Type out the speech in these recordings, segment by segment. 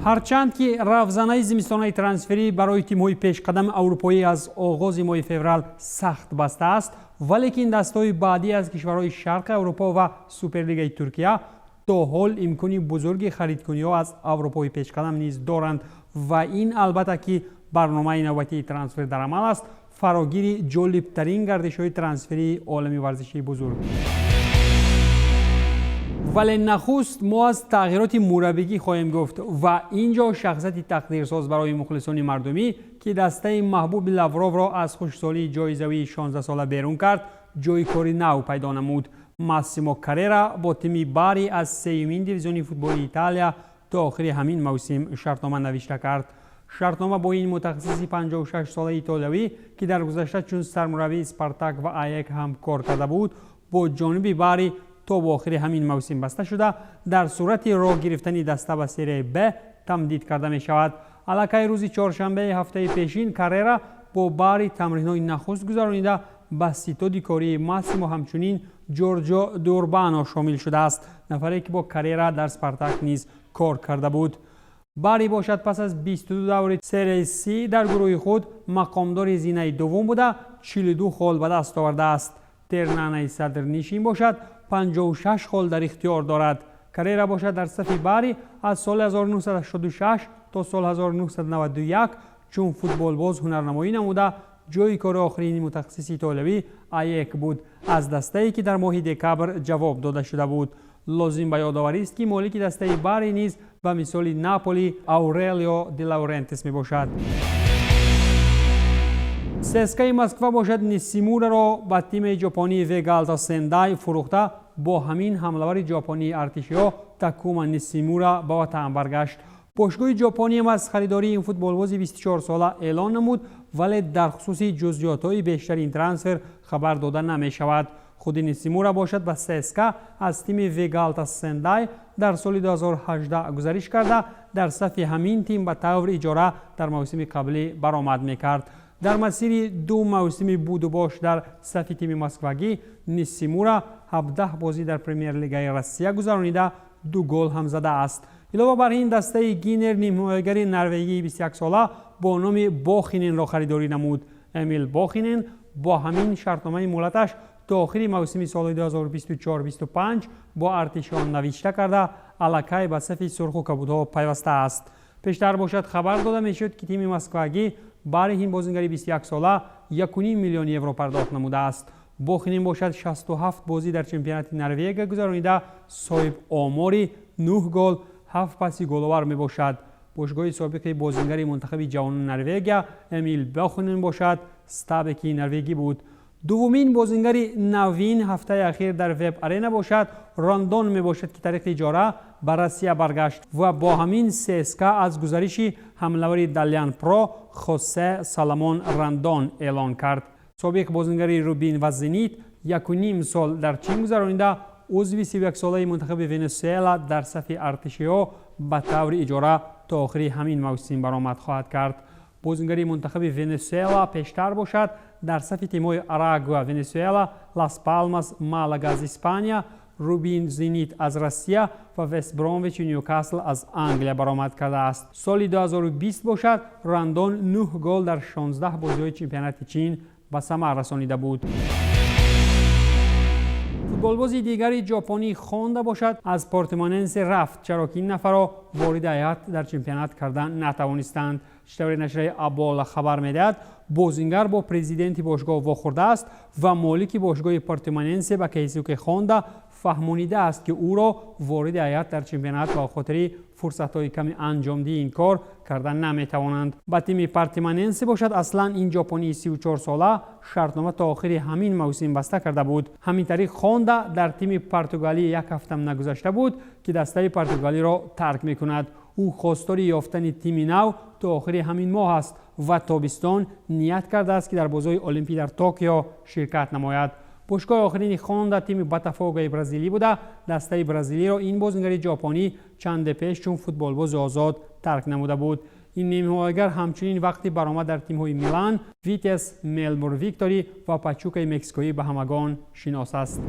Ҳарчанд ки равзанаи зимистонаи трансферӣ барои тимҳои пешқадами аврупоӣ аз оғози моҳи феврал сахт баста аст, валекин дастаҳои баъдӣ аз кишварҳои Шарқи Аврупо ва Суперлигаи Туркия то ҳол имкони бузурги харидкуниҳо аз аврупои пешқадам низ доранд ва ин албатта ки барномаи навбатии «Трансфер дар амал» аст, фарогири ҷолибтарин гардишҳои трансферии олами варзишии бузург. Вале нахуст мо аз тағйироти мураббигӣ хоҳем гуфт ва ин ҷо шахсияти тақдирсоз барои мухлисони мардумӣ, ки дастаи маҳбуби Лавровро аз хушсолии ҷоизавии 16сола берун кард, ҷои кори нав пайдо намуд. Массимо Каррера бо тими Бари аз сеюмин дивизиони футболи Италия то охири ҳамин мавсим шартнома навишта кард. Шартнома бо ин мутахассиси 56-солаи итолиявӣ, ки дар гузашта чун сармураббии Спартак ва АЕК ҳам кор карда буд, бо ҷониби Бари то бо охири ҳамин мавсим баста шуда, дар сурати роҳ гирифтани даста ба Серияи Б тамдид карда мешавад. Аллакай рӯзи чоршанбеи ҳафтаи пешин Каррера бо Бари тамринҳои нахуст гузаронида, ба ситоди кории Массимо ҳамчунин Ҷорҷо Дурбано шомил шудааст, нафаре ки бо Каррера дар Спартак низ кор карда буд. Бари бошад, пас аз 22 даври Серияи С дар гурӯҳи худ мақомдори зинаи дуввум буда, 42 хол ба даст овардааст. Тернанаи садрнишин бошад, 56 хол дар ихтиёр дорад. Каррера бошад, дар сафи Бари аз соли 1986 то соли 1991 чун футболбоз ҳунарнамоӣ намуда, ҷои кори охирини мутахассиси итолиявӣ АЕК буд, аз дастае ки дар моҳи декабр ҷавоб дода шуда буд. Лозим ба ёдоварист, ки молики дастаи Бари низ ба мисоли Наполи Аурелио Де Лаурентис мебошад. ЦСКАи Москва бошад, Нисимураро ба тими ҷопонии Вегалта Сендай фурӯхта, бо ҳамин ҳамлавари ҷопонии артишиҳо Такума Нисимура ба ватан баргашт. Бошгоҳи ҷопониам аз харидории ин футболбози 24сола эълон намуд, вале дар хусуси ҷузъиётҳои бештари ин трансфер хабар дода намешавад. Худи Нисимура бошад, ба ЦСКА аз тими Вегалта Сендай дар соли 2018 гузариш карда, дар сафи ҳамин тим ба таври иҷора дар мавсими қаблӣ баромад мекард. Дар масири ду мавсими будубош дар сафи тими москвагӣ Нисимура 17 бозӣ дар Премер-лигаи Россия гузаронида, ду гол ҳам задааст. Илова бар ин, дастаи Гинер нимҳимоягари норвегии 21сола бо номи Бохиненро харидорӣ намуд. Эмил Бохинен бо ҳамин шартномаи муҳлаташ то охири мавсими соли 2024-25 бо артишиён навишта карда, аллакай ба сафи сурху кабудҳо пайваста аст. Пештар бошад, хабар дода мешуд, ки тими москвагӣ бари ин бозингари 21сола 1,5 миллион евро пардохт намудааст. Бохинен бошад, 67 бозӣ дар чемпионати Норвегия гузаронида, соҳиб омори 9 гол, 7 паси головар мебошад. Бошгоҳи собиқи бозингари мунтахаби ҷавонони Норвегия Эмил Бохинен бошад, Стабеки норвегӣ буд. Дуввумин бозингари навин ҳафтаи ахир дар Веб Арена бошад, Рондон мебошад, ки тариқи иҷора ба Россия баргашт ва бо ҳамин ЦСКА аз гузариши ҳамлавари Далян Про Хосе Саламон Рандон эълон кард. Собиқ бозингари Рубин ва Зенит 1,5 сол дар Чин гузаронида, узви 31солаи мунтахаби Венесуэла дар сафи артишиҳо ба таври иҷора то охири ҳамин мавсим баромад хоҳад кард. Бозингари мунтахаби Венесуэла пештар бошад, дар сафи тимҳои Арагуа, Венесуэла, Лас Палмас, Малага аз Испания, Рубин, Зенит аз Россия ва Вест Бромвичи Ньюкасл аз Англия баромад кардааст. Соли 2020 бошад, Рандон 9 гол дар 16 бозиҳои чемпионати Чин ба самар расонида буд. Футболбози дигари ҷопонӣ Хонда бошад, аз Портимоненсе рафт, чаро ки ин нафарро вориди ҳайат дар чемпионат карда натавонистанд. Чӣ тавре нашрияи Абола хабар медиҳад, бозингар бо президенти бошгоҳ вохӯрдааст ва молики бошгоҳи Портимоненсе ба Кейсуке Хонда фаҳмонидааст, ки ӯро вориди ҳайат дар чемпионат ба хотири фурсатҳои ками анҷомдиҳи ин кор карда наметавонанд. Ба тими Партимоненсе бошад, аслан ин ҷопонии 34сола шартнома то охири ҳамин мавсим баста карда буд. Ҳамин тариқ, Хонда дар тими португалӣ як ҳафтам нагузашта буд, ки дастаи португалиро тарк мекунад. Ӯ хостори ёфтани тими нав то охири ҳамин моҳ аст ва тобистон ният кардааст, ки дар бозиҳои Олимпӣ дар Токио ширкат намояд. Бошгоҳи охирини Хонда тими Ботафогои бразилӣ буда, дастаи бразилиро ин бозингари ҷопонӣ чанде пеш чун футболбози озод тарк намуда буд. Ин нимҳимоягар ҳамчунин вақти баромад дар тимҳои Милан, Витес, Мелбурн Виктори ва Пачукаи мексикоӣ ба ҳамагон шинос аст.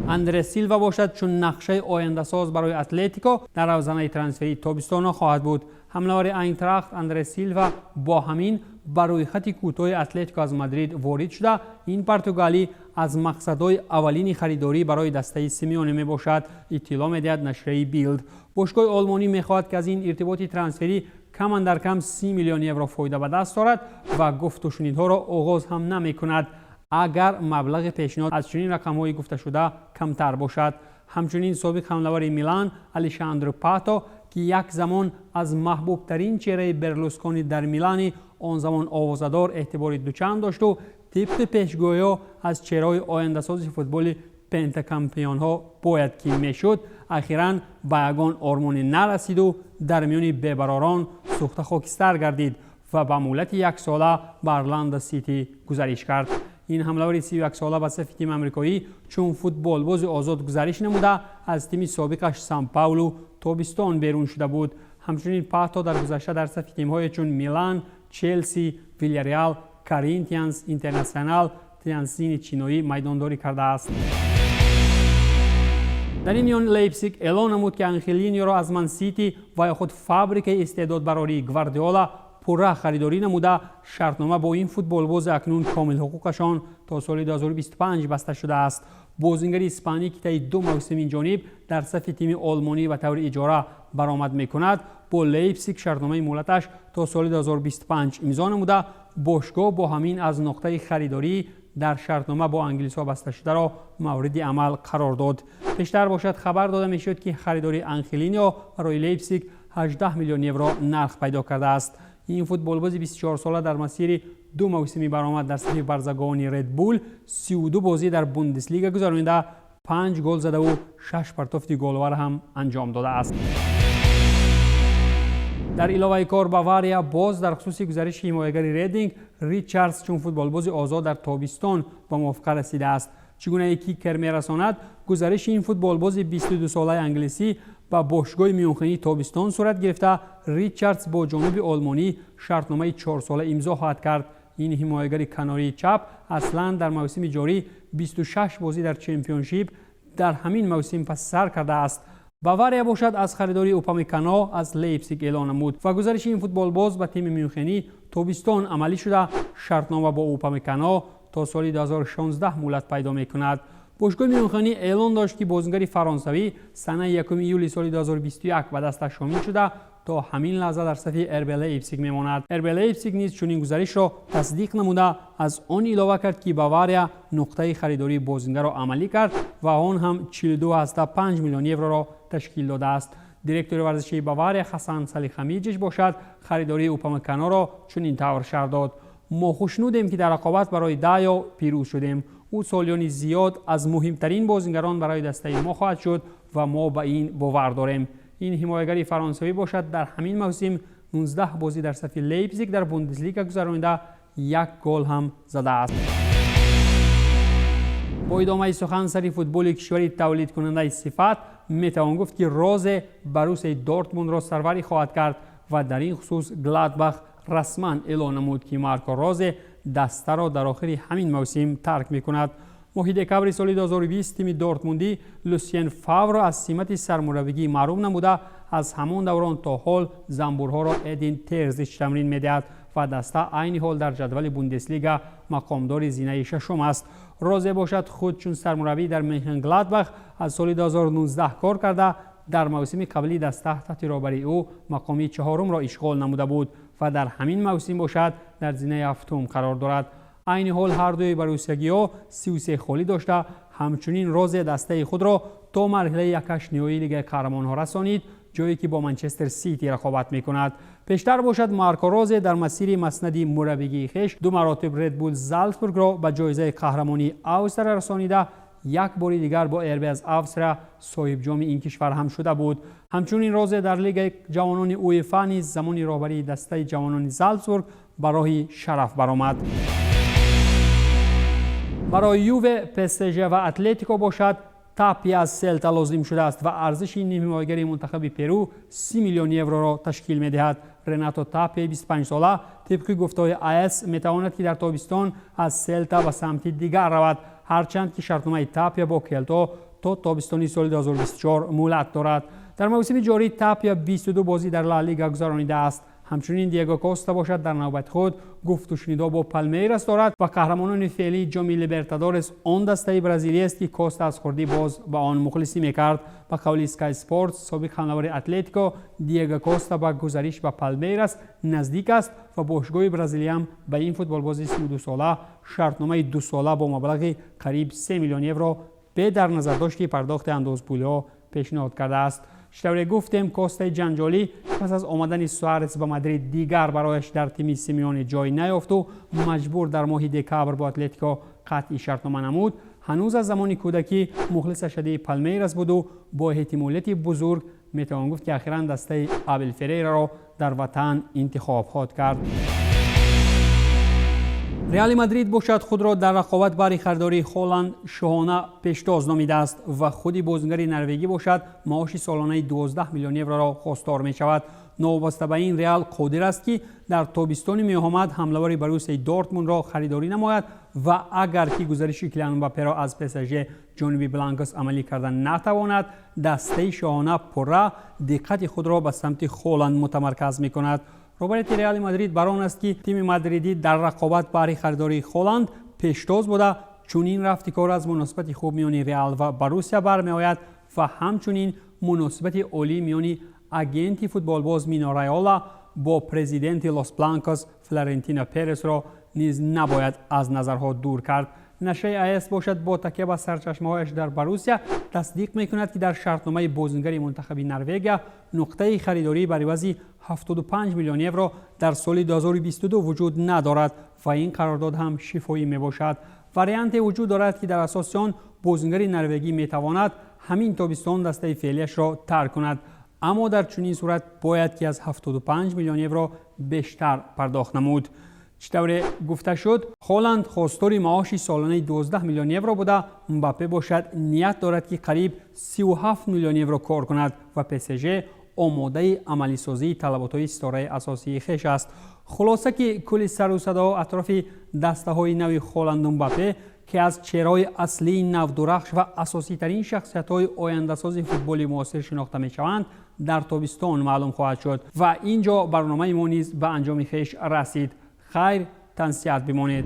Андре Силва бошад, чун нақшаи ояндасоз барои Атлетико дар равзанаи трансферии тобистона хоҳад буд. Ҳамлавари Айнтрахт Андре Силва бо ҳамин ба рӯйхати кӯтоҳи Атлетико аз Мадрид ворид шуда. Ин португалӣ аз мақсадҳои аввалини харидорӣ барои дастаи Симеоне мебошад, иттилоъ медиҳад нашрияи Билд. Бошгоҳи олмонӣ мехоҳад, ки аз ин иртиботи трансферӣ кам андар кам 30 миллион евро фоида ба даст орад ва гуфтушунидҳоро оғоз ҳам намекунад, агар маблағи пешниҳод аз чунин рақамҳои гуфташуда камтар бошад. Ҳамчунин собиқ ҳамлавари Милан Алешандро Пато, ки як замон аз маҳбубтарин чеҳраи Берлускони дар Милани он замон овозадор эътибори дучанд дошту тибқи пешгӯиҳо аз чеҳраҳои ояндасози футболи пентакампионҳо бояд ки мешуд, ахиран ба ягон ормоне нарасиду дар миёни бебаророн сӯхта хокистар гардид ва ба муҳлати яксола ба Орландо Сити гузариш кард. Ин ҳамлавари 31сола ба сафи тими амрикоӣ чун футболбози озод гузариш намуда, аз тими собиқаш Сан Паулу тобистон берун шуда буд. Ҳамчунин Пато дар гузашта дар сафи тимҳое чун Милан, Челси, Вилярреал, Коринтианс, Интернасионал, Тянсини чиноӣ майдондорӣ кардааст. Дар ин миён Лейпсиг эълон намуд, ки Анхелиниоро аз Мансити ва ё худ фабрикаи истеъдодбарории Гвардиола пурра харидорӣ намуда, шартнома бо ин футболбози акнун комилҳуқуқашон то соли 2025 баста шудааст. Бозингари испанӣ, ки таи ду мавсим инҷониб дар сафи тими олмонӣ ба таври иҷора баромад мекунад, бо Лейпсиг шартномаи муҳлаташ то соли 2025 имзо намуда, бошгоҳ бо ҳамин аз нуқтаи харидорӣ дар шартнома бо англисҳо басташударо мавриди амал қарор дод. Пештар бошад, хабар дода мешуд, ки харидории Анхелинио барои Лейпсиг 18 миллион евро нарх пайдо кардааст. Ин футболбози 24сола дар масири ду мавсими баромад дар сафи барзагони Ред Бул 32 бозӣ дар Бундеслига гузаронида, панҷ гол задаву шаш партофти голвар ҳам анҷом додааст. Дар иловаи кор, Бавария боз дар хусуси гузариши ҳимоягари Рединг Ричардс чун футболбози озод дар тобистон ба мувофиқа расидааст. Чӣ гунае Кикер мерасонад, гузариши ин футболбози 22солаи англисӣ ба бошгоҳи Мюнхенӣ тобистон сурат гирифта, Ричардс бо ҷонуби олмонӣ шартномаи чорсола имзо хоҳад кард. Ин ҳимоягари канории чап аслан дар мавсими ҷорӣ 26 бозӣ дар Чемпионшип дар ҳамин мавсим паси сар кардааст. Бавария бошад, аз харидории Упамекано аз Лейпсиг эълон намуд ва гузариши ин футболбоз ба тими мюнхенӣ тобистон амалӣ шуда, шартнома бо Упамекано то соли 2016 муҳлат пайдо мекунад. Бошгоҳи мюнхенӣ эълон дошт, ки бозингари фаронсавӣ санаи 1 июли соли 2021 ба дасташ шомил шуда, то ҳамин лаҳза дар сафи РБ Лейпсиг мемонад. РБ Лейпсиг низ чунин гузаришро тасдиқ намуда, аз он илова кард, ки Бавария нуқтаи харидории бозингарро амалӣ кард ва он ҳам 42,5 миллион евроро ташкил додааст. Директори варзишии Бавария Хасан Салихамиҷич бошад, харидории Упамеканоро чунин тавр шарҳ дод: «Мо хушнудем, ки дар рақобат барои Дайо пирӯз шудем. Ӯ солиёни зиёд аз муҳимтарин бозингарон барои дастаи мо хоҳад шуд ва мо ба ин бовар дорем». Ин ҳимоягари фаронсавӣ бошад, дар ҳамин мавсим 19 бозӣ дар сафи Лейпзиг дар Бундеслига гузаронида, як гол ҳам задааст. Бо идомаи сухан сари футболи кишвари тавлидкунандаи сифат, метавон гуфт, ки Розе Боруссияи Дортмундро сарварӣ хоҳад кард ва дар ин хусус Гладбах расман эълон намуд, ки Марко Розе дастаро дар охири ҳамин мавсим тарк мекунад. Моҳи декабри соли 2020 тими дортмундӣ Люсиен Фавро аз симати сармураббигӣ маҳрум намуда, аз ҳамон даврон то ҳол занбурҳоро Эдин Терзич тамрин медиҳад ва даста айни ҳол дар ҷадвали Бундеслига мақомдори зинаи шашум аст. Розе бошад, худ чун сармураббӣ дар Менхенгладбах аз соли 2019 кор карда, дар мавсими қаблии даста таҳти роҳбарии ӯ мақоми чаҳорумро ишғол намуда буд ва дар ҳамин мавсим бошад, дар зинаи ҳафтум қарор дорад. Айни ҳол ҳардуи боруссиягиҳо 33 холӣ дошта, ҳамчунин Розе дастаи худро то марҳилаи якҳаштниҳоии Лигаи қаҳрамонҳо расонид, ҷое ки бо Манчестер Сити рақобат мекунад. Пештар бошад, Марко Розе дар масири маснади мураббигии хеш ду маротиб Редбул Залцбургро ба ҷоизаи қаҳрамонии Австрия расонида, як бори дигар бо РБ аз Австрия соҳибҷоми ин кишвар ҳам шуда буд. Ҳамчунин Розе дар Лигаи ҷавонони УЕФА низ замони роҳбарии дастаи ҷавонони Залцбург ба роҳи шараф баромад. Барои Юве, ПСЖ ва Атлетико бошад, Тапия аз Селта лозим шудааст ва арзиши ин ҳимоягари мунтахаби Перу 30 миллион евроро ташкил медиҳад. Ренато Тапия 25-сола, тибқи гуфтаҳои АС, метавонад, ки дар тобистон аз Селта ба самти дигар равад, ҳарчанд ки шартномаи Тапия бо келто то тобистони соли 2024 муҳлат дорад. Дар мавсими ҷорӣ Тапия 22 бозӣ дар Ла Лига гузаронидааст. Ҳамчунин Диего Коста бошад, дар навбати худ гуфтушунидҳо бо Палмейрас дорад ва қаҳрамонони феълии Ҷоми Либертадорес он дастаи бразилиест, ки Коста аз хурдӣ боз ба он мухлисӣ мекард. Ба қавли Sky Sports, собиқ ҳамлавари Атлетико Диего Коста ба гузариш ба Палмейрас наздик аст ва бошгоҳи бразилиям ба ин футболбози 32сола шартномаи дусола бо маблағи қариб 3 миллион евро бе дар назардошти пардохти андозпулиҳо пешниҳод кардааст. Чӣ тавре гуфтем, Костаи ҷанҷолӣ пас аз омадани Суарес ба Мадрид дигар барояш дар тими Симеоне ҷой наёфту маҷбур дар моҳи декабр бо Атлетико қатъи шартнома намуд. Ҳанӯз аз замони кӯдакӣ мухлис ашадии Палмейрас буду бо эҳтимолияти бузург метавон гуфт, ки ахиран дастаи Абел Ферейраро дар ватан интихоб хоҳад кард. Реали Мадрид бошад, худро дар рақобат барои харидории Холанд шоҳона пештоз номидааст ва худи бозингари норвегӣ бошад, маоши солонаи 12 миллион евроро хостор мешавад. Новобаста ба ин, Реал қодир аст, ки дар тобистони меомад ҳамлавари Борусияи Дортмундро харидорӣ намояд ва агар ки гузариши Килиан Мбапперо аз ПСЖ ҷониби бланкос амалӣ карда натавонад, дастаи шоҳона пурра диққати худро ба самти Холанд мутамарказ мекунад. Роҳбарияти Реали Мадрид бар он аст, ки тими мадридӣ дар рақобат баҳри харидории Холанд пештоз буда, чунин рафти кор аз муносибати хуб миёни Реал ва Борусия бармеояд ва ҳамчунин муносибати олӣ миёни агенти футболбоз Мино Райола бо президенти Лос Бланкос Флорентино Пересро низ набояд аз назарҳо дур кард. Нашрияи АС бошад, бо такя ба сарчашмаҳояш дар Борусия тасдиқ мекунад, ки дар шартномаи бозингари мунтахаби Норвегия нуқтаи харидорӣ бар ивази 75 миллион евро дар соли 2022 вуҷуд надорад ва ин қарордод ҳам шифоӣ мебошад. Варианте вуҷуд дорад, ки дар асоси он бозингари норвегӣ метавонад ҳамин тобистон дастаи феълияшро тарк кунад, аммо дар чунин сурат бояд ки аз 75 миллион евро бештар пардохт намуд. Чӣ тавре гуфта шуд, Холанд хостори маоши солонаи 12 миллион евро буда, Мбаппе бошад, ният дорад, ки қариб 37 миллион евро кор кунад ва ПСЖ омодаи амалисозии талаботҳои ситораи асосии хеш аст. Хулоса, ки кулли сару садоҳо атрофи дастаҳои нави Холанду Мбаппе, ки аз чеҳраҳои аслии навдурахш ва асоситарин шахсиятҳои ояндасози футболи муосир шинохта мешаванд, дар тобистон маълум хоҳад шуд. Ва ин ҷо барномаи мо низ ба анҷоми хеш расид. Хайр, тансиҳат бимонед.